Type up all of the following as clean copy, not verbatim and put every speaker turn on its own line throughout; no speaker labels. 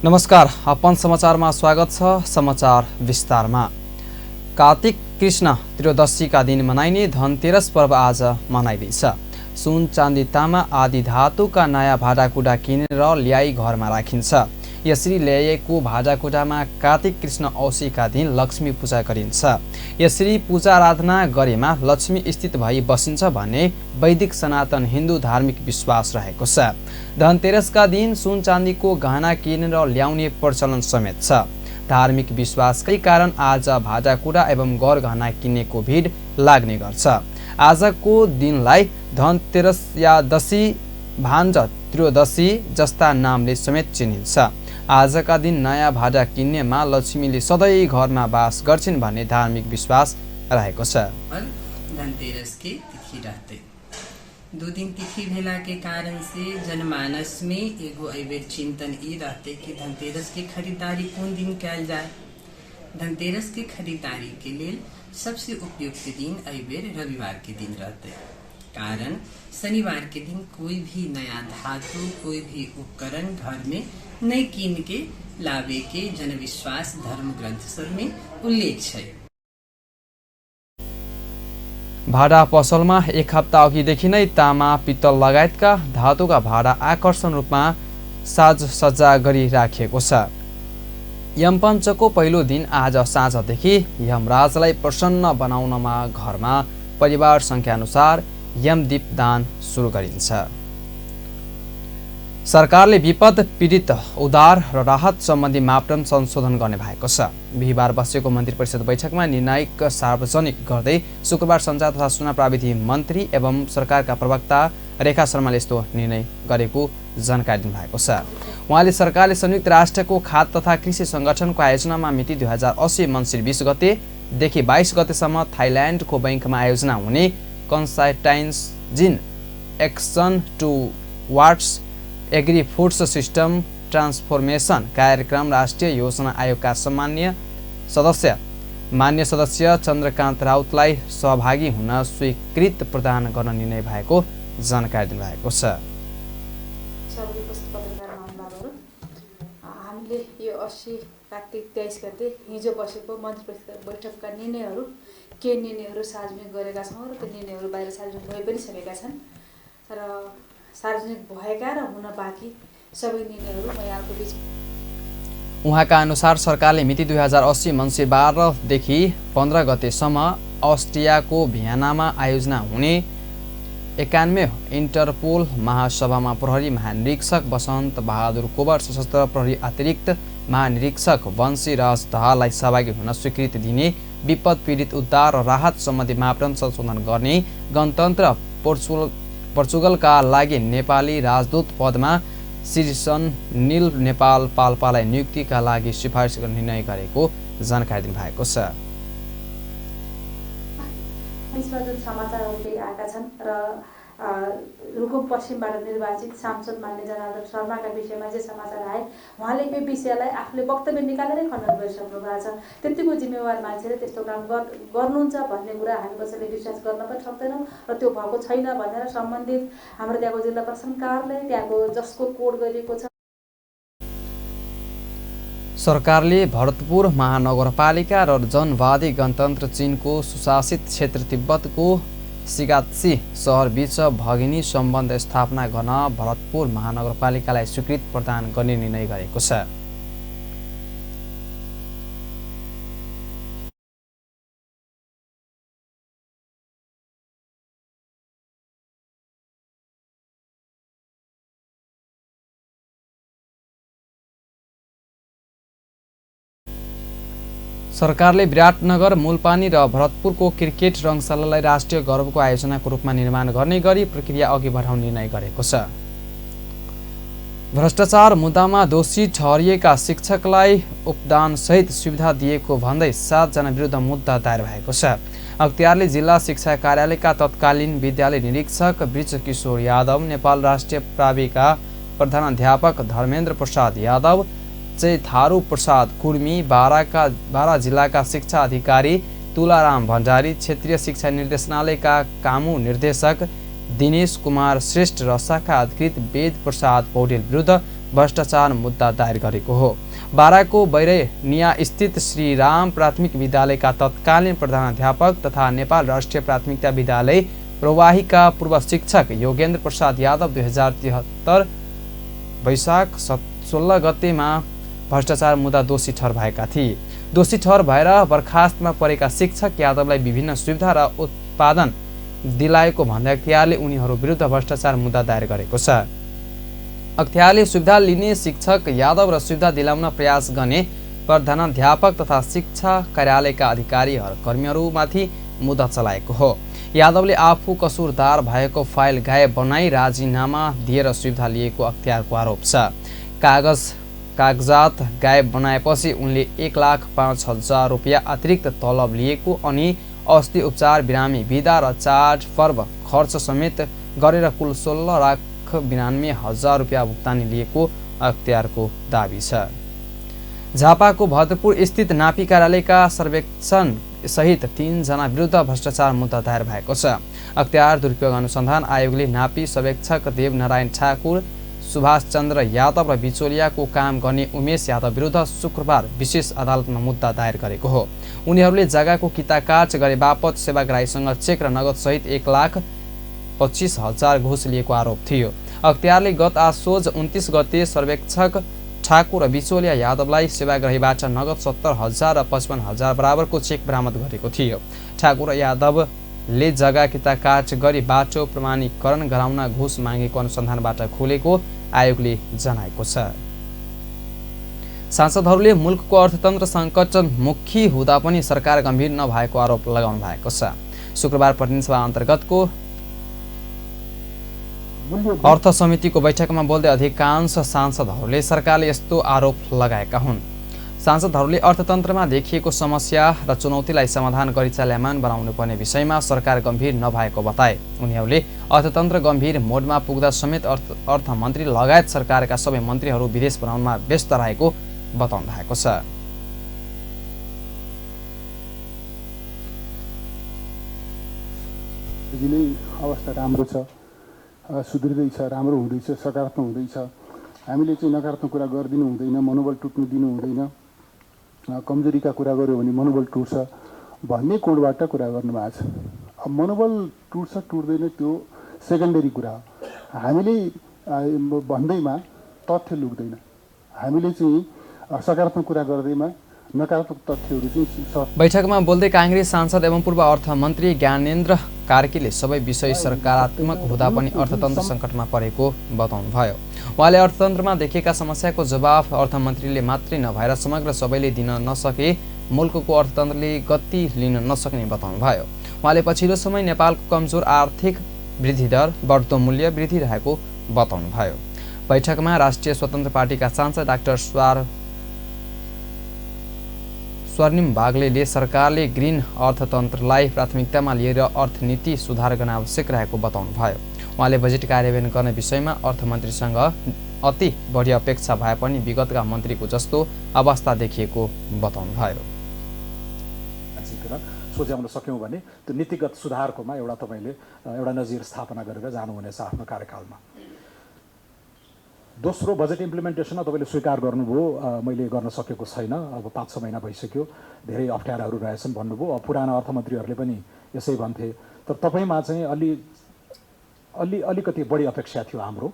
नमस्कार, अपन समाचारमा स्वागत छ। समाचार विस्तारमा। कार्तिक कृष्ण त्रयोदशीका दिन मनाइने धनतेरस पर्व आज मनाइँदैछ। सुन, चाँदी, तामा आदि धातुका नयाँ भाँडाकुँडा किनेर ल्याई घरमा राखिन्छ। यसरी ल्याइएको भाँडाकुँडामा कार्तिक कृष्ण औँसीका दिन लक्ष्मी पूजा गरिन्छ। यसरी पूजा आराधना गरेमा लक्ष्मी स्थित भई बसिन्छ भन्ने वैदिक सनातन हिन्दू धार्मिक विश्वास रहेको छ। धनतेरसका दिन सुन चाँदीको गहना किनेर ल्याउने प्रचलन समेत छ। धार्मिक विश्वासकै कारण आज भाँडाकुँडा एवं गरगहना किन्नेको भिड लाग्ने गर्छ। आजको दिनलाई धनतेरस या दशी, भान्ज त्रयोदशी जस्ता नामले समेत चिनिन्छ। आजका दिन नयाँ भाँडा किन्नेमा लक्ष्मीले सधैँ घरमा वास गर्छिन् भन्ने धार्मिक विश्वास रहेको छ।
धनतेरस की तिथि रहते 2 दिन तिथि भेला के कारण से जनमानस में एगो अबेर चिंतन ई रहते कि धनतेरस की खरीदारी कौन दिन कैल जाए। धनतेरस की खरीदारी के लिए सबसे उपयुक्त दिन अबेर रविवार के दिन रहते। कारण शनिवार के दिन कोई भी नया धातु, कोई भी उपकरण घर में नहीं कीन के लावे के जनविश्वास धर्म ग्रंथ सब में उल्लेख है।
भाडा पसलमा एक हप्ता अघिदेखि नै तामा, पित्तल लगायतका धातुका भाडा आकर्षण रूपमा साजसज्जा गरी राखिएको छ। यमपञ्चको पहिलो दिन आज साँझदेखि यमराजलाई प्रसन्न बनाउनमा घरमा परिवार संख्या अनुसार यमदीप दान सुरु गरिन्छ। सरकारले विपद पीडित उद्धार र राहत सम्बन्धी मापदण्ड संशोधन गर्ने भएको छ। बिहिबार बसेको मन्त्री परिषद बैठकमा निर्णायक सार्वजनिक गर्दै शुक्रबार सञ्चार तथा सूचना प्रविधि मन्त्री एवं सरकारका प्रवक्ता रेखा शर्माले यस्तो निर्णय गरेको जानकारी दिनुभएको छ। उहाँले सरकारले संयुक्त राष्ट्रको खाद्य तथा कृषि संगठनको आयोजनामा मिति 2080 मङ्सिर 20 गतेदेखि 22 गतेसम्म थाइल्याण्डको बैङ्कमा आयोजना हुने कन्साइटाइन्जिन action towards agri foods system transformation कार्यक्रम राष्ट्रिय योजना आयोगका मान्य सदस्य चन्द्रकान्त राउतलाई सहभागी हुन स्वीकृत प्रदान गर्न निर्णय भएको जानकारी दिनुभएको छ।
हामीले यो 80 कार्तिक 23 गते हिजो बसेको मन्त्री परिषद बैठकका निर्णयहरू सार्वजनिक गरेका छौँ र त्यो निर्णयहरू बाहिर सार्वजनिक भइ पनि सकेका छन् र सार्वजनिक भएका र हुन बाँकी सबै निर्णयहरू म यहाँको बिचमा।
उहाँका अनुसार सरकारले मिति 2080 मङ्सिर 12 देखि 15 गतेसम्म अस्ट्रियाको भियनामा आयोजना हुने 91 इन्टरपोल महासभामा प्रहरी महानिरीक्षक वसन्त बहादुर कोवर, सशस्त्र प्रहरी अतिरिक्त महानिरीक्षक वंशी राज दाहाललाई सहभागी हुन स्वीकृति दिने, विपद पीडित उद्धार र राहत सम्बन्धी मापदण्ड संशोधन गर्ने, गणतन्त्र पोर्चुगलका लागि नेपाली राजदूत पदमा सिरिसन नील नेपाल पाल्पालाई नियुक्तिका लागि सिफारिस गर्ने निर्णय गरेको जानकारी दिनुभएको छ।
बिचमा जुन समाचारहरू केही आएका छन् र रुकुम पश्चिमबाट निर्वाचित सांसद मान्य जनार्दन शर्माका विषयमा जे समाचार आए, उहाँले यो विषयलाई आफूले वक्तव्य निकालेरै खण्डन गरिसक्नु भएको छ। त्यतिको जिम्मेवार मान्छेले त्यस्तो काम गर्नुहुन्छ भन्ने कुरा हामी कसैले विश्वास गर्न पनि सक्दैनौँ र त्यो भएको छैन भनेर सम्बन्धित हाम्रो त्यहाँको जिल्ला प्रशासन कार्यालय, त्यहाँको जसको कोड गरिएको छ।
सरकारले भरतपुर महानगरपालिका र जनवादी गणतन्त्र चीनको सुशासित क्षेत्र तिब्बतको सिगात्सी सहर बीच भगिनी सम्बन्ध स्थापना गर्न भरतपुर महानगरपालिकालाई स्वीकृति प्रदान गर्ने निर्णय गरेको छ। सरकारले विराटनगर, मूलपानी र भरतपुरको क्रिकेट रङशालालाई राष्ट्रिय गौरवको आयोजनाको रूपमा निर्माण गर्ने गरी प्रक्रिया अघि बढाउने निर्णय गरेको छ। भ्रष्टाचार मुद्दामा दोषी ठहरिएका शिक्षकलाई उपदानसहित सुविधा दिएको भन्दै 7 जना विरुद्ध मुद्दा दायर भएको छ। अख्तियारले जिल्ला शिक्षा कार्यालयका तत्कालीन विद्यालय निरीक्षक ब्रिजकिशोर यादव, नेपाल राष्ट्रिय प्राविका प्रधानाध्यापक धर्मेन्द्र प्रसाद यादव, थारू प्रसाद कुर्मी, बारा जिल्लाका शिक्षा अधिकारी तुलाराम भण्डारी, क्षेत्रीय शिक्षा निर्देशनालयका कामु निर्देशक दिनेश कुमार श्रेष्ठ र शाखा अधिकृत वेद प्रसाद पौडेल विरुद्ध भ्रष्टाचार मुद्दा दायर गरेको हो। बाराको बैरनिया स्थित श्री राम प्राथमिक विद्यालयका तत्कालीन प्रधानाध्यापक तथा नेपाल राष्ट्रिय प्राथमिकता विद्यालय प्रवाहीका पूर्व शिक्षक योगेन्द्र प्रसाद यादव 2073 वैशाख 16 गतेमा भ्रष्टाचार मुद्दा दोषी ठहर भएका थिए। दोषी ठहर भएर बर्खास्तमा परेका शिक्षक यादवलाई विभिन्न सुविधा र उत्पादन दिलाएको भन्दै अख्तियारले उनीहरू विरुद्ध भ्रष्टाचार मुद्दा दायर गरेको छ। अख्तियारले सुविधा लिने शिक्षक यादव र सुविधा दिलाउन प्रयास गर्ने प्रधानाध्यापक तथा शिक्षा कार्यालयका अधिकारी कर्मीहरूमाथि मुद्दा चलाएको हो। यादवले आफू कसुरदार भएको फाइल गायब बनाई राजीनामा दिएर सुविधा लिएको अख्तियारको आरोप छ। कागजात गायब बनाएपछि उनले 1,05,000 रुपियाँ अतिरिक्त तलब लिएको अनि औषधि उपचार बिरामी बिदा र चार्ज पर्व खर्च समेत गरेर कुल 16,92,000 रुपियाँ भुक्तानी लिएको अख्तियारको दाबी छ। झापाको भरतपुर स्थित नापी कार्यालयका सर्वेक्षण सहित 3 जना विरुद्ध भ्रष्टाचार मुद्दा दायर भएको छ। अख्तियार दुरुपयोग अनुसन्धान आयोगले नापी सर्वेक्षक देवनारायण ठाकुर, सुभाष चन्द्र यादव र बिचौलियाको काम गर्ने उमेश यादव विरुद्ध शुक्रबार विशेष अदालतमा मुद्दा दायर गरेको हो। उनीहरूले जग्गाको किताकाट गरे बापत सेवाग्राहीसँग चेक र नगद सहित 1,25,000 घुस लिएको आरोप थियो। अख्तियारले गत आसोज 29 गते सर्वेक्षक ठाकुर र बिचौलिया यादवलाई सेवाग्राहीबाट नगद 70,000 र 55,000 बराबरको चेक बरामद गरेको थियो। ठाकुर र यादवले जग्गा किताकाट गरी बाटो प्रमाणीकरण गराउन घुस मागेको अनुसन्धानबाट खुलेको आयोगले जनाएको छ। सांसदहरूले मुलुकको अर्थतन्त्र सङ्कटमुखी हुँदा पनि सरकार गम्भीर नभएको आरोप लगाउनु भएको छ। शुक्रबार प्रतिनिधिसभा अन्तर्गतको अर्थ समितिको बैठकमा बोल्दै अधिकांश सांसदहरूले सरकारले यस्तो आरोप लगाएका हुन्। सांसदहरूले अर्थतन्त्रमा देखिएको समस्या र चुनौतीलाई समाधान गरी चाल्यमान बनाउनु पर्ने विषयमा सरकार गम्भीर नभएको बताए। उनीहरूले अर्थतन्त्र गम्भीर मोडमा पुग्दा समेत अर्थमन्त्री लगायत सरकारका सबै मन्त्रीहरू विदेश बनाउनमा व्यस्त रहेको बताउनु भएको छ।
अवस्था राम्रो छ, सुध्रिँदैछ, राम्रो हुँदैछ, सकारात्मक हुँदैछ। हामीले चाहिँ नकारात्मक कुरा गरिदिनु हुँदैन, मनोबल टुट्नु दिनु हुँदैन। कमजोरीका कुरा गर्यो भने मनोबल टुट्छ भन्ने कोणबाट कुरा गर्नुभएको छ। अब मनोबल टुट्छ टुट्दैन त्यो सेकेन्डरी कुरा हो। हामीले भन्दैमा तथ्य लुक्दैन। हामीले चाहिँ सकारात्मक कुरा गर्दैमा नकारात्मक तथ्यहरू चाहिँ।
बैठकमा बोल्दै काङ्ग्रेस सांसद एवं पूर्व अर्थमन्त्री ज्ञानेन्द्र कार्कीले सबै विषय सकारात्मक हुँदा पनि अर्थतन्त्र सङ्कटमा परेको बताउनुभयो। उहाँले अर्थतन्त्रमा देखिएका समस्याको जवाफ अर्थमन्त्रीले मात्रै नभएर समग्र सबैले दिन नसके मुलुकको अर्थतन्त्रले गति लिन नसक्ने बताउनुभयो। उहाँले पछिल्लो समय नेपालको कमजोर आर्थिक वृद्धि दर, बढ्दो मूल्य वृद्धि रहेको बताउनुभयो। बैठकमा राष्ट्रिय स्वतन्त्र पार्टीका सांसद डाक्टर स्वर्णिम बागलेले सरकारले ग्रिन अर्थतन्त्रलाई प्राथमिकतामा लिएर अर्थनीति सुधार गर्न आवश्यक रहेको बताउनुभयो। उहाँले बजेट कार्यान्वयन गर्ने विषयमा अर्थमन्त्रीसँग अति बढी अपेक्षा भए पनि विगतका मन्त्रीको जस्तो अवस्था देखिएको बताउनुभयो।
सोच्याउन सक्यौँ भने त्यो नीतिगत सुधारकोमा तपाईँले एउटा नजिर स्थापना गरेर जानुहुनेछ आफ्नो कार्यकालमा। दोस्रो, बजेट इम्प्लिमेन्टेसनमा तपाईँले स्वीकार गर्नुभयो मैले गर्न सकेको छैन, अब 5-6 महिना भइसक्यो, धेरै अप्ठ्याराहरू रहेछन् भन्नुभयो। पुराना अर्थमन्त्रीहरूले पनि यसै भन्थे। तर तपाईँमा चाहिँ अलिकति बढी अपेक्षा थियो हाम्रो,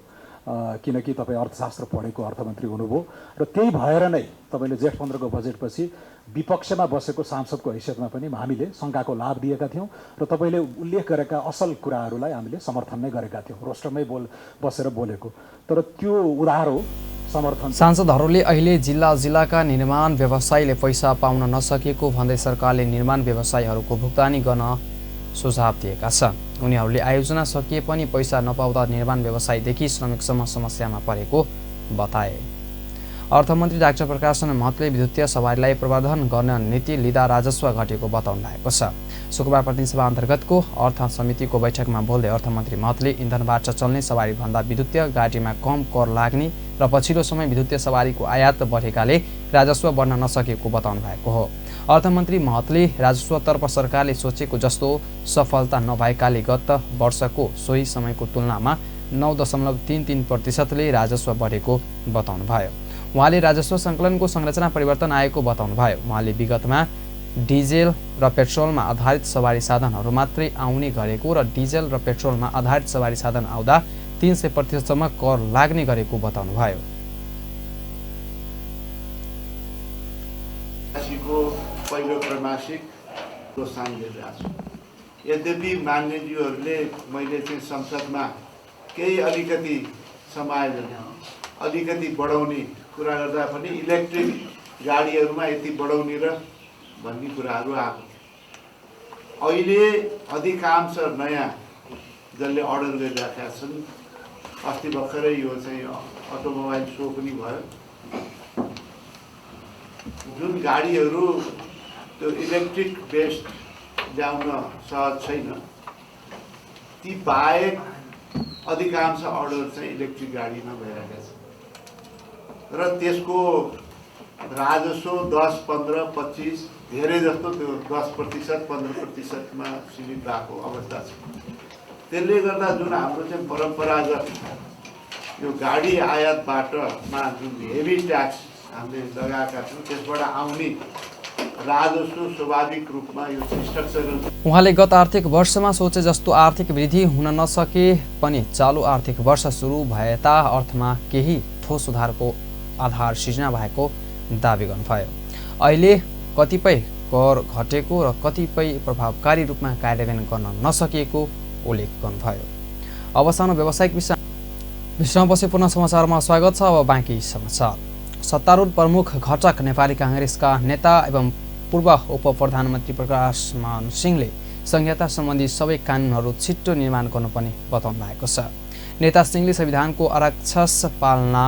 किनकि तपाईँ अर्थशास्त्र पढेको अर्थमन्त्री हुनुभयो र त्यही भएर नै तपाईँले जेठ 15 को बजेटपछि विपक्षमा बसेको सांसदको हैसियतमा पनि हामीले शङ्काको लाभ दिएका थियौँ र तपाईँले उल्लेख गरेका असल कुराहरूलाई हामीले समर्थन नै गरेका थियौँ, रोस्टरमै बसेर बोलेको। तर त्यो उधारो समर्थन
सांसदहरूले अहिले जिल्लाका निर्माण व्यवसायीले पैसा पाउन नसकेको भन्दै सरकारले निर्माण व्यवसायीहरूको भुक्तानी गर्न सुझाव दिएका छन्। उनीहरूले आयोजना सकिए पनि पैसा नपाउँदा निर्माण व्यवसायीदेखि श्रमिकसम्म समस्यामा परेको बताए। अर्थमन्त्री डाक्टर प्रकाश महतले विद्युतीय सवारीलाई प्रवर्धन गर्न नीति लिँदा राजस्व घटेको बताउनु भएको छ। शुक्रबार प्रतिनिधिसभा अन्तर्गतको अर्थ समितिको बैठकमा बोल्दै अर्थमन्त्री महतले इन्धनबाट चल्ने सवारीभन्दा विद्युतीय गाडीमा कम कर लाग्ने र पछिल्लो समय विद्युतीय सवारीको आयात बढेकाले राजस्व बढ्न नसकेको बताउनु भएको हो। अर्थमन्त्री महतले राजस्वतर्फ सरकारले सोचेको जस्तो सफलता नभएकाले गत वर्षको सोही समयको तुलनामा 9.33% राजस्व बढेको बताउनुभयो। उहाँले राजस्व सङ्कलनको संरचना परिवर्तन आएको बताउनुभयो। उहाँले विगतमा डिजेल र पेट्रोलमा आधारित सवारी साधनहरू मात्रै आउने गरेको र डिजेल र पेट्रोलमा आधारित सवारी साधन आउँदा 300% कर लाग्ने गरेको बताउनुभयो।
पहिलो त्रैमासिक प्रोत्साहन गरिरहेको छु। यद्यपि मान्यज्यूहरूले मैले चाहिँ संसदमा केही अलिकति समायोजन अलिकति बढाउने कुरा गर्दा पनि इलेक्ट्रिक गाडीहरूमा यति बढाउने र भन्ने कुराहरू आएको। अहिले अधिकांश नयाँ जसले अर्डर गरिराखेका छन्, अस्ति भर्खरै यो चाहिँ अटोमोबाइल सो पनि भयो, जुन गाडीहरू त्यो इलेक्ट्रिक बेस्ड ल्याउन सहज छैन, ती बाहेक अधिकांश अर्डर चाहिँ इलेक्ट्रिक गाडीमा भइरहेका छन् र त्यसको राजस्व 10, 15, 25 धेरै जस्तो त्यो 10%, 15%मा सीमित भएको अवस्था छ। त्यसले गर्दा जुन हाम्रो चाहिँ परम्परागत यो गाडी आयातबाटमा जुन हेभी ट्याक्स हामीले लगाएका छौँ, त्यसबाट आउने राजस्व स्वाभाविक रूपमा यो स्ट्रक्चरल।
उहाँले गत आर्थिक वर्षमा सोचे जस्तो आर्थिक वृद्धि हुन नसके पनि चालु आर्थिक वर्ष सुरु भएता अर्थमा केही ठोस सुधारको आधार सिर्जना भएको दावी गर्नुभयो। अहिले कतिपय कर घटेको र कतिपय प्रभावकारी रूपमा कार्यान्वयन गर्न नसकिएको उल्लेख गर्नुभयो। अब सानो व्यावसायिक विश्रामपछि पुनः समाचारमा स्वागत छ। अब बाँकी समाचार। सत्तारूढ प्रमुख घटक नेपाली काङ्ग्रेसका नेता एवं पूर्व उप प्रधानमन्त्री प्रकाशमान सिंहले संहिता सम्बन्धी सबै कानुनहरू छिट्टो निर्माण गर्नुपर्ने बताउनु भएको छ। नेता सिंहले संविधानको आरक्षस पालना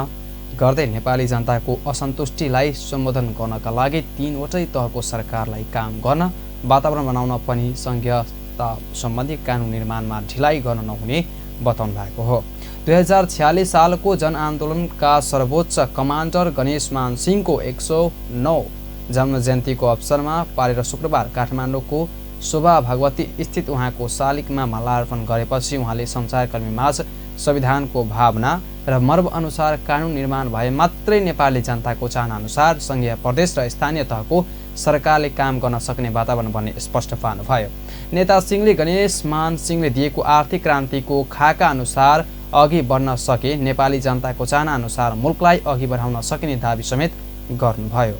गर्दै नेपाली जनताको असन्तुष्टिलाई सम्बोधन गर्नका लागि 3वटै तहको सरकारलाई काम गर्न वातावरण बनाउन पनि संहिता सम्बन्धी कानुन निर्माणमा ढिलाइ गर्न नहुने बताउनु भएको हो। 2046 सालको जनआन्दोलनका सर्वोच्च कमान्डर गणेशमान सिंहको 109 जन्म जयन्तीको अवसरमा पारेर शुक्रबार काठमाडौँको शोभा भगवती स्थित उहाँको शालिगमा माल्यार्पण गरेपछि उहाँले सञ्चारकर्मीमाझ संविधानको भावना र मर्म अनुसार कानुन निर्माण भए मात्रै नेपाली जनताको चाहना अनुसार संघीय प्रदेश र स्थानीय तहको सरकारले काम गर्न सक्ने वातावरण बन्ने स्पष्ट पार्नुभयो। नेता सिंहले गणेशमान सिंहले दिएको आर्थिक क्रान्तिको खाका अनुसार अघि बढ्न सके नेपाली जनताको चाहना अनुसार मुलुकलाई अघि बढाउन सकिने दावी समेत गर्नुभयो।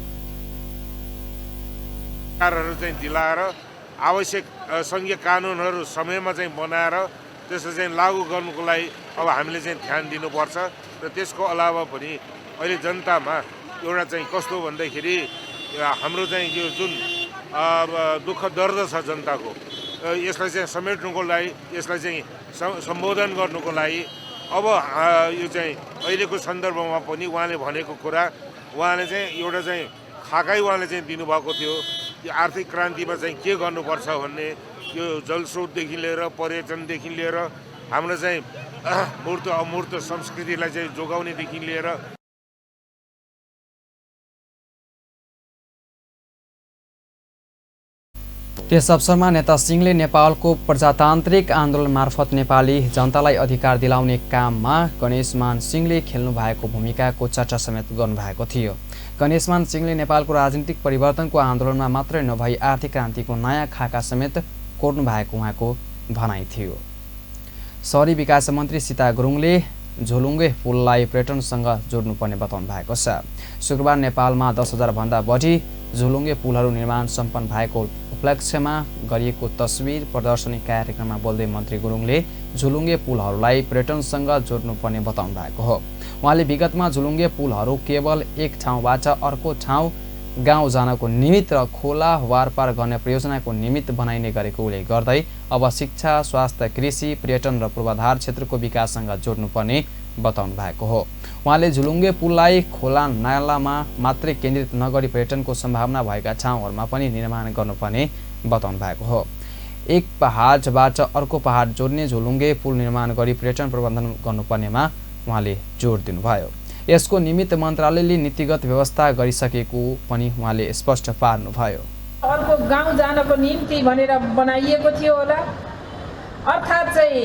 सरकारहरू चाहिँ दिलाएर आवश्यक संघीय कानुनहरू समयमा चाहिँ बनाएर त्यसलाई चाहिँ लागू गर्नुको लागि अब हामीले चाहिँ ध्यान दिनुपर्छ र त्यसको अलावा पनि अहिले जनतामा एउटा चाहिँ कस्तो भन्दाखेरि हाम्रो चाहिँ यो जुन दुःख दर्द छ जनताको, यसलाई चाहिँ समेट्नुको लागि, यसलाई चाहिँ सम्बोधन गर्नुको लागि अब यो चाहिँ अहिलेको सन्दर्भमा पनि उहाँले भनेको कुरा, उहाँले चाहिँ एउटा चाहिँ खाकै उहाँले चाहिँ दिनुभएको थियो। यो आर्थिक क्रान्तिमा चाहिँ के गर्नुपर्छ भन्ने, यो जलस्रोतदेखि लिएर पर्यटनदेखि लिएर हाम्रो चाहिँ मूर्त अमूर्त संस्कृतिलाई चाहिँ जोगाउनेदेखि लिएर
त्यस अवसरमा नेता सिंहले नेपालको प्रजातान्त्रिक आन्दोलन मार्फत नेपाली जनतालाई अधिकार दिलाउने काममा गणेशमान सिंहले खेल्नु भएको भूमिकाको चर्चा समेत गर्नुभएको थियो। गणेशमान सिंहले नेपालको राजनीतिक परिवर्तनको आन्दोलनमा मात्रै नभई आर्थिक क्रान्तिको नयाँ खाका समेत कोर्नु भएको उहाँको भनाइ थियो। शहरी विकास मन्त्री सीता गुरुङले झोलुङ्गे पुललाई पर्यटनसँग जोड्नुपर्ने बताउनु भएको छ। शुक्रबार नेपालमा 10,000 भन्दा बढी झोलुङ्गे पुलहरू निर्माण सम्पन्न भएको उपलक्ष्यमा गरिएको तस्बिर प्रदर्शनी कार्यक्रममा बोल्दै मन्त्री गुरुङले झोलुङ्गे पुलहरूलाई पर्यटनसँग जोड्नुपर्ने बताउनु भएको हो। उहाँले विगतमा झोलुङ्गे पुलहरू केवल एक ठाउँबाट अर्को ठाउँ गाउँ जानको निमित्त र खोला वारपार गर्ने परियोजनाको निमित्त बनाइने गरेको उल्लेख गर्दै अब शिक्षा, स्वास्थ्य, कृषि, पर्यटन र पूर्वाधार क्षेत्रको विकाससँग जोड्नुपर्ने बताउनु भएको हो। उहाँले झोलुङ्गे पुललाई खोला नालामा मात्रै केन्द्रित नगरी पर्यटनको सम्भावना भएका ठाउँहरूमा पनि निर्माण गर्नुपर्ने बताउनु भएको हो। एक पहाडबाट अर्को पहाड जोड्ने झोलुङ्गे पुल निर्माण गरी पर्यटन प्रबन्धन गर्नुपर्नेमा उहाँले जोड दिनुभयो। यसको निमित्त मन्त्रालयले नीतिगत व्यवस्था गरिसकेको पनि उहाँले स्पष्ट पार्नुभयो।
अर्को गाउँ जानको निम्ति भनेर बनाइएको थियो होला, अर्थात् चाहिँ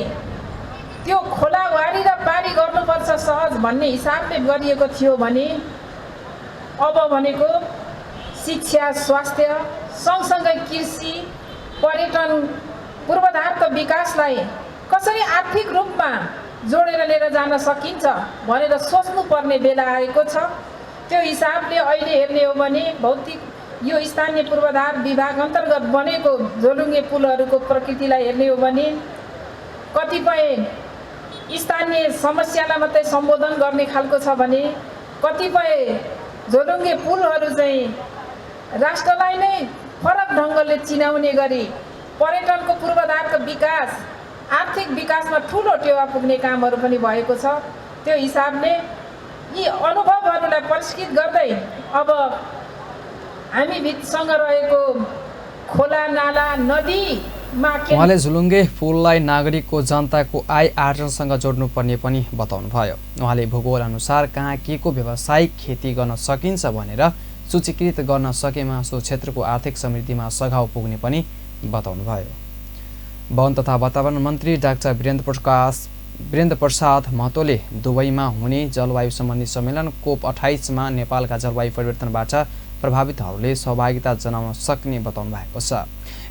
त्यो खोलावारी र सहज भन्ने हिसाबले गरिएको थियो भने अब भनेको शिक्षा, स्वास्थ्य सँगसँगै कृषि, पर्यटन, पूर्वाधारको विकासलाई कसरी आर्थिक रूपमा जोडेर लिएर जान सकिन्छ भनेर सोच्नुपर्ने बेला आएको छ। त्यो हिसाबले अहिले हेर्ने हो भने भौतिक यो स्थानीय पूर्वाधार विभाग अन्तर्गत बनेको झोलुङ्गे पुलहरूको प्रकृतिलाई हेर्ने हो भने कतिपय स्थानीय समस्यालाई मात्रै सम्बोधन गर्ने खालको छ भने कतिपय झोलुङ्गे पुलहरू चाहिँ राष्ट्रलाई नै फरक ढङ्गले चिनाउने गरी पर्यटनको पूर्वाधारको विकास, आर्थिक विकासमा ठुलो टेवा पुग्ने कामहरू पनि भएको छ। त्यो हिसाबले यी अनुभवहरूलाई परिष्कृत गर्दै अब हामी भित्रसँग रहेको खोला, नाला, नदीमा
उहाँले झुलुङ्गे पुललाई नागरिकको जनताको आय आर्जनसँग जोड्नुपर्ने पनि बताउनुभयो। उहाँले भूगोल अनुसार कहाँ के को व्यावसायिक खेती गर्न सकिन्छ भनेर सूचीकृत गर्न सकेमा सो क्षेत्रको आर्थिक समृद्धिमा सघाउ पुग्ने पनि बताउनुभयो। वन तथा वातावरण मन्त्री डाक्टर वीरेन्द्र प्रसाद महतोले दुबईमा हुने जलवायु सम्बन्धी सम्मेलन COP28 मा नेपालका जलवायु परिवर्तनबाट प्रभावितहरूले सहभागिता जनाउन सक्ने बताउनु भएको छ।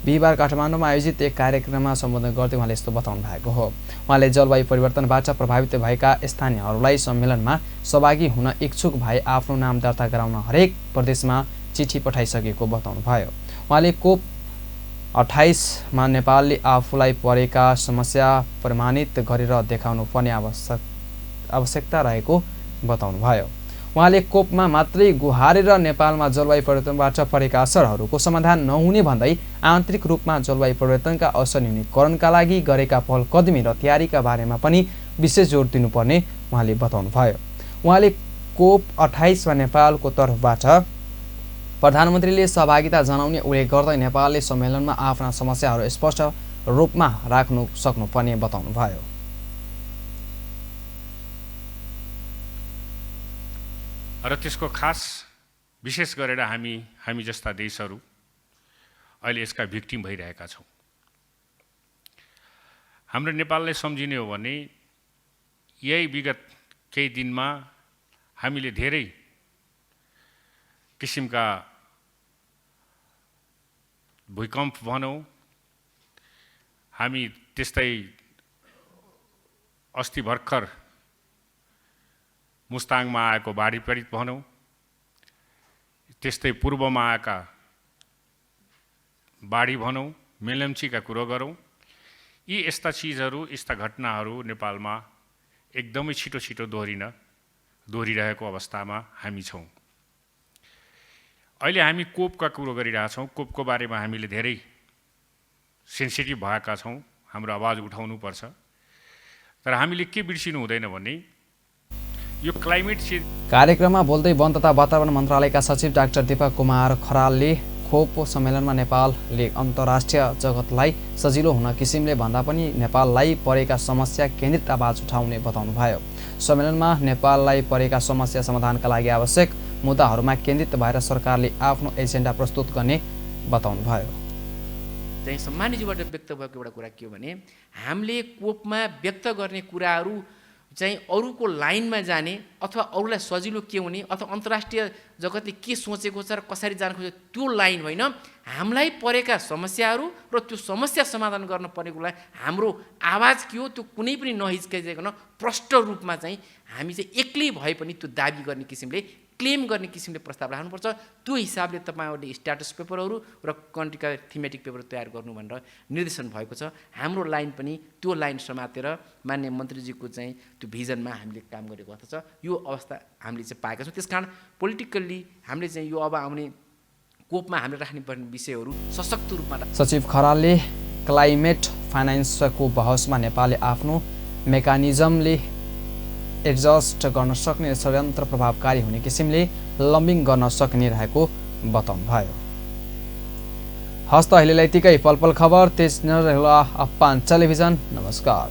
बिहिबार काठमाडौँमा आयोजित एक कार्यक्रममा सम्बोधन गर्दै उहाँले यस्तो बताउनु भएको हो। उहाँले जलवायु परिवर्तनबाट प्रभावित भएका स्थानीयहरूलाई सम्मेलनमा सहभागी हुन इच्छुक भए आफ्नो नाम दर्ता गराउन हरेक प्रदेशमा चिठी पठाइसकेको बताउनुभयो। उहाँले COP28 मा नेपालले आफूलाई परेका समस्या प्रमाणित गरेर देखाउनु पर्ने आवश्यकता रहेको बताउनुभयो। उहाँले COP मा मात्रै गुहारेर नेपालमा जलवायु परिवर्तनबाट परेका असरहरूको समाधान नहुने भन्दै आन्तरिक रूपमा जलवायु परिवर्तनका असर न्यूनीकरणका लागि गरेका पहल कदमी र तयारीका बारेमा पनि विशेष जोड दिनुपर्ने उहाँले बताउनुभयो। उहाँले COP28 मा नेपालको तर्फबाट प्रधानमन्त्रीले सहभागिता जनाउने उल्लेख गर्दै नेपालले सम्मेलनमा आफ्ना समस्याहरू स्पष्ट रूपमा राख्नु सक्नुपर्ने बताउनुभयो।
र त्यसको खास विशेष गरेर हामी जस्ता देशहरू अहिले यसका भिक्टिम भइरहेका छौँ। हाम्रो नेपाललाई सम्झिने हो भने यही विगत केही दिनमा हामीले धेरै किसिमका भूकम्प भनौँ, हामी त्यस्तै अस्ति भर्खर मुस्ताङमा आएको बाढी पीडित भनौँ, त्यस्तै पूर्वमा आएका बाढी भनौँ, मेलम्चीका कुरो गरौँ, यी यस्ता चिजहरू, यस्ता घटनाहरू नेपालमा एकदमै छिटो छिटो दोहोरिरहेको अवस्थामा हामी छौँ। अहिले हामी कोपका कुरो गरिरहेछौँ। कोपको बारेमा हामीले धेरै सेन्सिटिभ भएका छौँ, हाम्रो आवाज उठाउनुपर्छ। तर हामीले के बिर्सिनु हुँदैन भने यो क्लाइमेट चेन्ज
कार्यक्रममा बोल्दै वन तथा वातावरण मन्त्रालयका सचिव डाक्टर दीपक कुमार खरालले COP सम्मेलनमा नेपालले अन्तर्राष्ट्रिय जगतलाई सजिलो हुन किसिमले भन्दा पनि नेपाललाई परेका समस्या केन्द्रित आवाज उठाउने बताउनुभयो। सम्मेलनमा नेपाललाई परेका समस्या समाधानका लागि आवश्यक मुद्दाहरूमा केन्द्रित भएर सरकारले आफ्नो एजेन्डा प्रस्तुत गर्ने बताउनुभयो।
चाहिँ सम्मानीज्यूबाट व्यक्त भएको एउटा कुरा के हो भने हामीले कोपमा व्यक्त गर्ने कुराहरू चाहिँ अरूको लाइनमा जाने अथवा अरूलाई सजिलो के हुने अथवा अन्तर्राष्ट्रिय जगतले के सोचेको छ र कसरी जान खोज्छ त्यो लाइन होइन। हामीलाई परेका समस्याहरू र त्यो समस्या समाधान गर्न पर्नेको लागि हाम्रो आवाज के हो त्यो कुनै पनि नहिचकिचाइकन प्रष्ट रूपमा चाहिँ हामी चाहिँ एक्लै भए पनि त्यो दाबी गर्ने किसिमले क्लेम गर्ने किसिमले प्रस्ताव राख्नुपर्छ। त्यो हिसाबले तपाईँहरूले स्ट्याटस पेपरहरू र कन्ट्रीका थीमेटिक पेपर तयार गर्नु भनेर निर्देशन भएको छ। हाम्रो लाइन पनि त्यो लाइन समातेर माननीय मन्त्रीजीको चाहिँ त्यो भिजनमा हामीले काम गरेको अवस्था छ। यो अवस्था हामीले चाहिँ पाएका छौँ। त्यसकारण पोलिटिकल्ली हामीले चाहिँ यो अब आउने कोपमा हामीले राख्नुपर्ने विषयहरू सशक्त रूपमा
सचिव खरालले क्लाइमेट फाइनान्सको बहसमा नेपालले आफ्नो मेकानिजमले एडजस्ट गर्न सक्ने षड्यन्त्र प्रभावकारी हुने किसिमले लम्बिङ गर्न सक्ने रहेको बताउनुभयो। हस्त अहिलेलाई यतिकै पलपल खबर तेज नरहला अप्पान टेलिभिजन। नमस्कार।